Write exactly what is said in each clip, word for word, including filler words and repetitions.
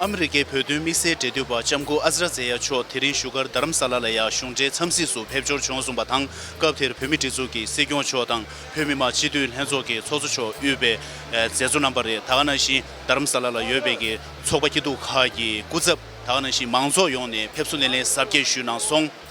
ཨ་མི་རི་ཀའི་བོད་དོན་དམིགས་བསལ་འབྲེལ་མཐུད་པ་ལྕམ་སྐུ་ཨ་ཛ་ར་ཛེ་ཡ་མཆོག་དེ་རིང་བཞུགས་སྒར་རྡ་རམ་ས་ལ་ལ་ཡ་གཞུང་འབྲེལ་འཚམས་གཟིགས་སུ་ཕེབས་འབྱོར་བྱུང་སོང་བ་དང་། སྐབས་དེར་བོད་མིའི་སྒྲིག་འཛུགས་ཀྱི་སྲིད་སྐྱོང་མཆོག་དང་བོད་མི་མང་སྤྱི་འཐུས་ལྷན་ཚོགས་ཀྱི་ཚོགས་གཙོ་མཆོག་དབུས་པའི་མཛད་གཙོ་རྣམ་པ་རེད། ད་ག་ནང་བཞིན་རྡ་རམ་ས་ལ་ལ་ཡོད་པའི་གི་ཚོགས་པ་སྐྱིད་སྡུག་ཁག་གི་སྐུ་ཚབ། ད་ག་ནང་བཞིན་མང་ཚོགས་ཡོངས་ནས་ཕེབས་བསུ་སྣེ་ལེན་གཟབ་རྒྱས་ཞུས་གནང་སོང་།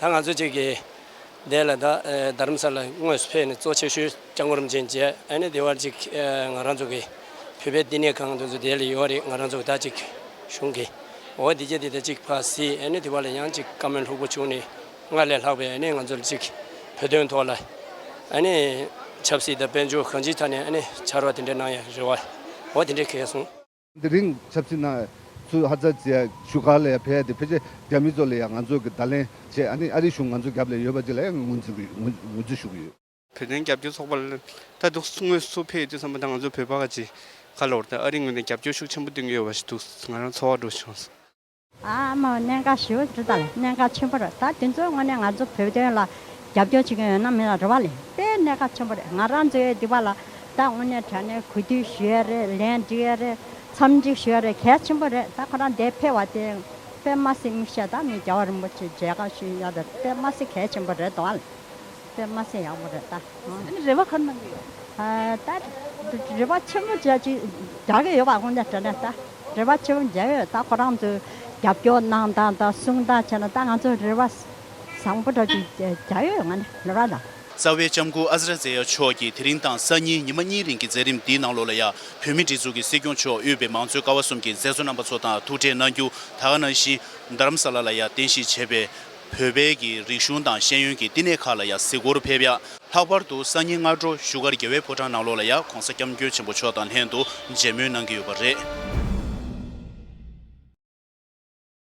ད་ང་ཚོ་གཅིག་གིས་འདི་ལ་ད་རྡ་རམ་ས་ལ་དངོས་སུ་ཕེབས་ནས་གཙོ་ཆེ་ཤོས་སྐྱབས་མགོན་རིན་པོ་ཆེ་མཇལ། ཨ་ནི་དེ་བར་གཅིག་ང་རང་ཚོ་གི་བོད་པའི་བསྟི་གནས་ཁང་དེ་ཚོ་དེ་ལ་ཡོད་རེད། ང་རང་ཚོ་གི་ད་གཅིག་གཞུང་གི་འོ་དེ་རྗེས་དེ་ད་གཅིག་ཕར་གཟིགས། ཨ་ནི་དེ་བར་ལ་ཡང་གཅིག་བཀའ་མོལ་ལྷུག་པོ་བྱུང་ནས་སྔར་ལས་ལྷག་པའི་ཨ་ནི་ང་ཚོ་ལ་གཅིག་བོད་དོན་ཐོག་ལ་ཨ་ནི་ཆབ་སྲིད་དང་དཔལ་འབྱོར་གང་ཅིའི་ཐད་ནས་ཨ་ནི་ཕྱར་བ་དེ་འདྲ་གནང་ཡ་རེ་བ་འོ་དེ་འདྲ་གལ་སོང་། དེ་རིང་ཆབ་སྲིད་ནང་ཚུར་ཨ་ཛ་ར་ཛེ་ཡ་བཞུགས་སྒར་ལ་ཡང་ཕེབས་ཏེ་ཕལ་ཆེར་རྒྱ་མི་ཚོ་ལ་ཡང་ང་ཚོ་གི་བརྡ་ལན་བྱས། ཨ་ནི་ཨ་རིའི་གཞུང་ང་ཚོ་རྒྱབ་ལ་ཡོད་པ་ཅིག་ལ་ཡང་ངོས་འཛིན་གྱི་ངོས་ངོས་འཛིན་ཞུ་གི་ཡོད། བོད་དོན་རྒྱབ་སྐྱོར་ཚོགས་པ་ལ་ད་དུང་དངོས་སུ་ཕེབས་ཡོང་དུས་ཙམ་པ་ད་ང་ཚོ་བོད་པ་ག་ཅིག་ག་ལོར་ད་ཨ་རིའི་ངོས་ནས་རྒྱབ་སྐྱོར་ཤུགས་ཆེན་པོ་སྟོན་གྱི་ཡོད་པ་ཞིག་འདུག་ང་རང་ཚོར་བ་འདྲ་བྱུང་སོང་། ཨ་མ་གནད་འགག་ཞེ་པོ་ཅིག་ད་ལ་གནད་འགག་ཆེན་པོ་རེད། ད་དེ་ཚོའི་ངོས་ནས་ང་ཚོ་བོད་དོན་ལ་རྒྱབ་སྐྱོར་བྱེད་མཁན་ཡོད་ན་མེད་ན་རེད་བ་ལས་དཔེ་གནད་འགག་ཆེན་པོ་རེད། ང་རང་ཚོའི་འདི་བ་ལ་ད་དངོས་གནས་དྲང་གནས་གུས་འདུད་ཞུ་ཡ་རེད། ལན་འགྲིག་ཡ་རེད། འཚམས་འདྲི་ཞུ་ཡ་རེད། གལ་ཆེན་པོ་རེད། ད་ཁོ་རང་འདིར་ཕེབས་པ་དེ་དཔེ་མ་སྲིད་མི་ཤ་ད་ནི་རྒྱལ་བ་རིན་པོ་ཆེ་མཇལ་ཁ་ཞུ་ཡ་ད་དཔེ་མ་སྲིད་གལ་ཆེན་པོ་རེད་དོ་ཨ་ལ། དཔེ་མ་སྲིད་ཡག་པོ་རེད་ད། ཨ་ནི་རེ་བ་ག་རེ་གནང་གི་ཡོད། ཨ་ད་རེ་བ་ཆེན་པོ་བྱས་ཅིག་རྒྱག་གི་ཡོད་པ་དངོས་གནས་དྲང་གནས་ད་རེ་བ་ཆེན་པོ་བྱས་ཡོད། ད་ཁོ་རང་ཚོས་རྒྱབ་སྐྱོར་གནང་སྟངས་དང་གསུང་སྟངས་བྱས་ན་ད་ང་ཚོ་རེ་བ་བཟང་པོ་འདྲ་ཅིག་བྱས་ཡོད། ང་ནི་རེ་བ་ལ། རྩ་བའི་ལྕམ་སྐུ་ཨ་ཛ་ར་ཛེ་ཡ་མཆོག་གིས་དེ་རིང་དང་སང་ཉིན་ཉི་མ་གཉིས་རིང་གི་མཛད་རིམ་འདིའི་ནང་ལོགས་ལ་ཡ་བོད་མིའི་སྒྲིག་འཛུགས་ཀྱི་སྲིད་སྐྱོང་མཆོག་དབུས་པའི་མང་གཙོའི་ཀ་བ་གསུམ་གྱི་མཛད་གཙོ་རྣམ་པ་ཚོ་དང་ཐུག་འཕྲད་གནང་རྒྱུ། ད་ག་ནང་བཞིན་རྡ་རམ་ས་ལ་ལ་ཡ་རྟེན་གཞི་བྱས་པའི་ བོད་པའི་གི་རིག་གཞུང་དང་ཤེས་ཡོན་གྱི་བསྟི་གནས་ཁག་ལ་ཡང་གཟིགས་སྐོར་ཕེབས་ཡ། ལྷག་པར་དུ་སང་ཉིན་སྔ་དྲོ་བཞུགས་སྒར་རྒྱལ་བའི་ཕོ་བྲང་ནང་ལོགས་ལ་ཡང་༸གོང་ས་༸སྐྱབས་མགོན་ཆེན་པོ་མཆོག་དང་ལྷན་དུ་མཇལ་མོལ་གནང་གི་ཡོད་པ་རེད།